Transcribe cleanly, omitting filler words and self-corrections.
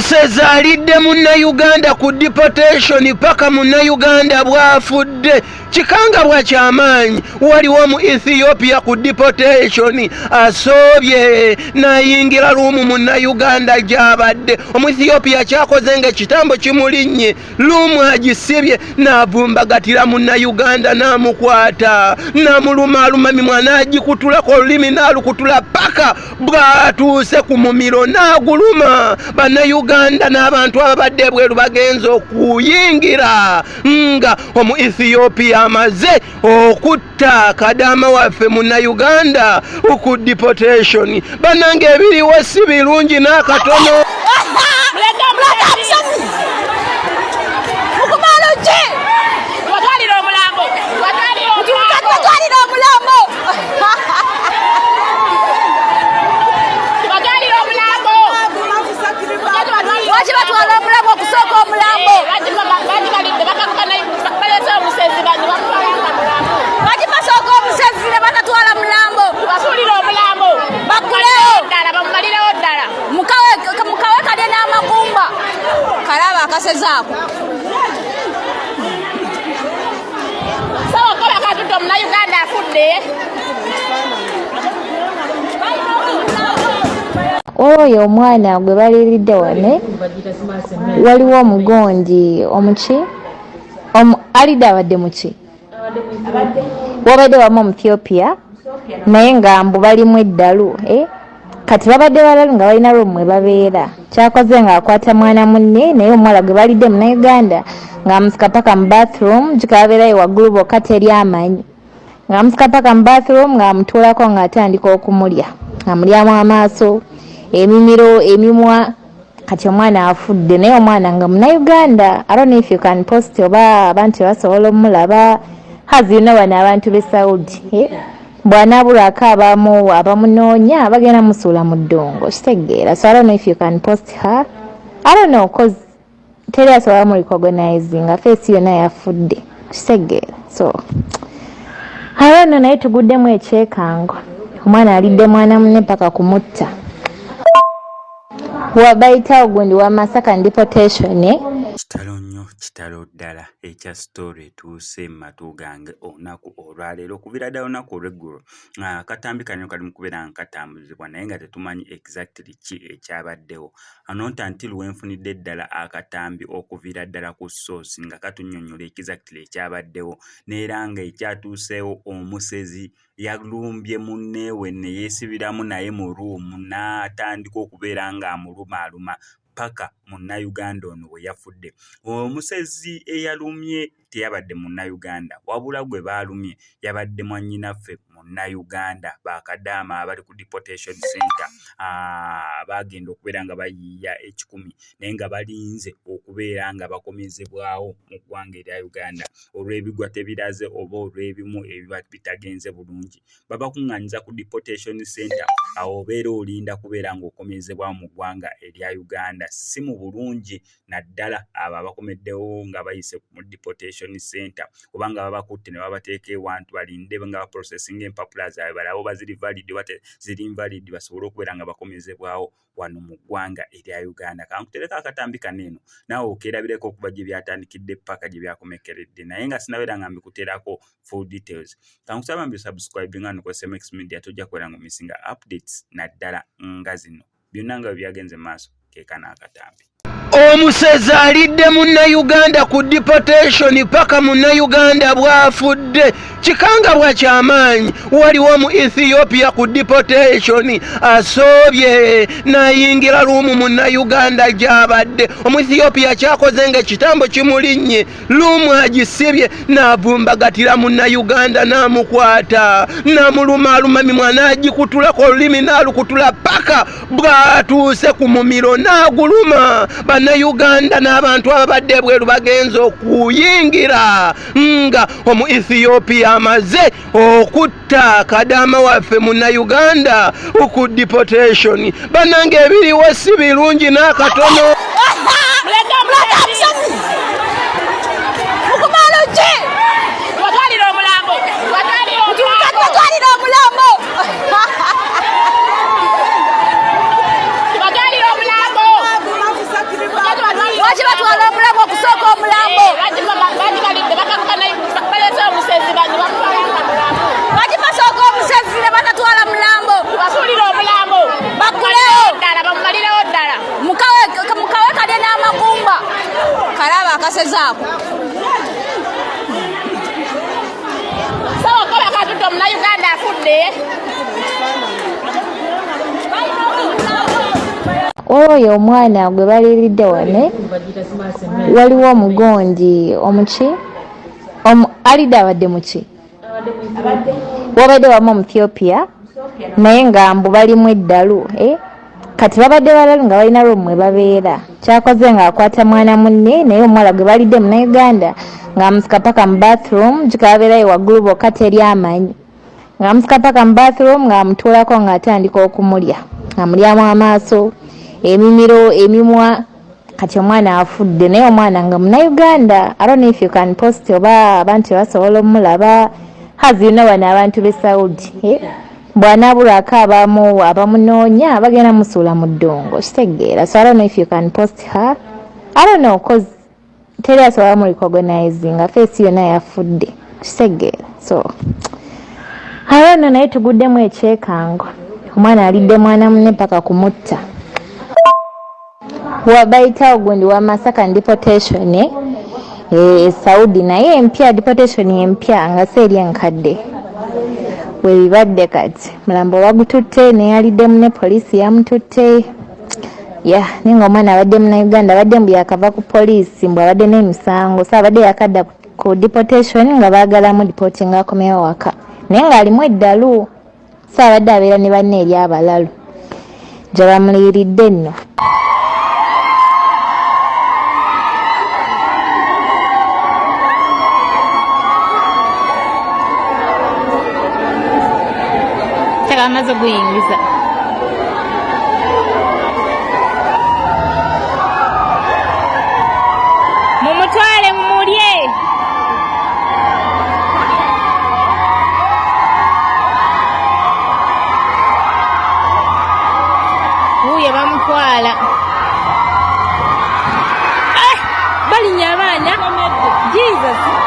Omusezi alidde Munnayuganda ku deportation paka Munnayuganda bw'afudde. Kikangabwa kyamaanyi. Waliwo mu Ethiopia ku deportation asoobye n'ayingira luumu Munnayuganda gy'abadde. Omu Ethiopia kyakoze ng'ekitambo kimulinnye, luumu agisibye n'avumbagatira Munnayuganda n'amukwata n'amulumaaluma mimwa n'agikutulako olulimi n'alukutula paka bw'atuuse ku mumiro n'aguluma. Bannayuganda n'abantu ababadde ebweru bagenze okuyingira nga omu Ethiopia amaze okutta kadaama waffe Munnayuganda ku deportation. Bannange ebiriwo si birungi n'akatono. Lwaki batwala omulambo okusooka omulambo? Lwaki basooka omusezi ne batatwala mulambo? Baggulewo mukawe kalye n'amagumba kalaba akasezi ako. Sawa koba katudde omunauganda afudde. Oyo omwana gwe baliiridde wano, waliwo omugondi omuki alidde abadde muki wabadde wamu Omuethiopia, naye nga mbu balimu eddalu, eh? Kati babadde balalu nga balina room mwe babeera. Kyakoze ng'akwata mwana munne, naye omuwala gwe balidde Munauganda, ng'amusika paka mu bathroom. Jjuka babeerayo waggulu bokka, teri amanyi. Ng'amusika paka mu bathroom, ng'amutuulako, ng'atandika okumulya, amulyamu amaaso, emimiro, emimwa. Kati omwana afudde, naye omwana nga Munauganda. I don't know if you can post oba abantu basobola omulaba. Hazino bano abantu b'e Saudi, eh? Bw'anaabulwako abamu abamunoonya bagenda musuula mu ddungu, kitegeera. So I don't know if you can post her, I don't know, 'cause teri asobola mu recognizing face yonna, yafudde, kitegeera. So I don't know, naye tuguddemu ekyekango, omwana alidde mwana munne paka kumutta. Wabayitawo gundi wa Masaka deportation, eh? Kitalo nnyo, kitalo ddala ekya story etuuse mu matu gange olunaku olwaleero. Okuviira ddala olunaku olw'eggulo akatambi kano kali mu kubeera nga katambuzibwa, naye nga tetumanyi exactly ki ekyabaddewo, not until wenfunidde ddala akatambi okuviira ddala ku source nga katunnyonnyola exactly ekyabaddewo. Neera nga ekyatuuseewo, omusezi yalumbye munneewe ne yeesibiramu naye mu room, n'atandika okubeera ng'amulumaaluma paka Munnayuganda ono bwe yafudde. Omusezi eyalumye teyabadde Munnayuganda, wabula gwe baalumye yabadde mwannyinaffe Munnayuganda. Bakadaama abali ku deportation center baagenda okubeera nga bayiiya 100, naye nga balinze okubeera nga bakomezebwawo mu ggwanga erya Uganda olw'ebigwa tebiraze oba olw'ebimu ebiba bitagenze bulungi. Babakuŋŋaanyiza ku deportation center, awo obeera olinda kubeera ng'okomezebwawo mu ggwanga erya Uganda. Si mu bulungi, naddala abo abakomeddewo nga bayise mu deportation center oba nga babakutte ne babateeka ewantu balinde nga baprocessinga empapula zaabwe, balabe oba ziri valid oba ziri invalid, basobole okubeera nga bakomezebwawo wano mu ggwanga erya Uganda. Kankutereko akatambi kano eno naawe okeerabireko okuva gye byatandikidde paka gye byakomekeredde, naye nga sinabeera nga mbikuteerako full details, kankusaba mbi subscribe nga no ku SMX Media, tojja kubeera nga omissinga updates naddala nga zino. Byonna nga bwe byagenze maaso, keekano akatambi. Omusezi alidde Munnayuganda ku deportation paka Munnayuganda bw'afudde. Kikangabwa kyamaanyi. Waliwo mu Ethiopia ku deportation asoobye n'ayingira room Munnayuganda gy'abadde. Omu Ethiopia kyakoze ng'ekitambo kimulinnye, room agisibye n'avumbagatira Munnayuganda n'amukwata n'amulumaaluma mimwa n'agikutulako olulimi n'alukutula paka bw'atuuse ku mumiro n'aguluma. Bannayuganda n'abantu ababadde ebweru bagenze okuyingira nga omu Ethiopia amaze okutta kadaama waffe Munnayuganda ku deportation. Bannange ebiriwo si birungi n'akatono. Mukumalo ki? Watwalira omulambo. Batwalira omulambo. Batwalira omulambo. Akasezaako. Sawa koba katudde omunauganda afudde. Oyo omwana gwe baliiridde wano waliwo omugondi omuki alidde abadde muki wabadde wamu Omuethiopia naye nga mbu balimu eddalu eh? Kati babadde balalu nga balina room mwe babeera. Kyakoze ng'akwata mwana munne naye omuwala gwe balidde Munnayuganda ng'amusika paka mu bathroom jjuka babeerayo waggulu bokka teri amanyi ng'amusika paka mu bathroom ng'amutuulako ng'atandika okumulya amulyamu amaaso emimiro emimwa kati omwana afudde naye omwana nga Munnayuganda. I don't know if you can post oba abantu basobola omulaba hazi you know bano abantu b'e Saudi eh? Bw'anaabulwako abamu abamunoonya bagenda musuula mu ddungu kitegeera. So I don't know if you can post her, I don't know, cause teri asobola mu recognizing face yonna yafudde kitegeera. So I don't know, naye tuguddemu ekyekango, omwana alidde mwana munne paka kumutta. Wabayitawo gundi wa Masaka deportation e Saudi naye empya deportation empya nga si eri enkadde webibadde. Kati mulambo bagututte neyalidde mune poliisi yamututte ya naye nga omwana abadde Munauganda abadde mbu yakava ku poliisi mbu abadde n'emisango so abadde yakadda ku deportation nga baagalamu deporting akomewo waka naye ng'alimu eddalu so abadde abeera ne banne eri abalalu gye bamuliiridde nno. Amaze oguyingiza mumutwale mumulye. Wuuyo bamutwala. Balinya abaana. Jesus.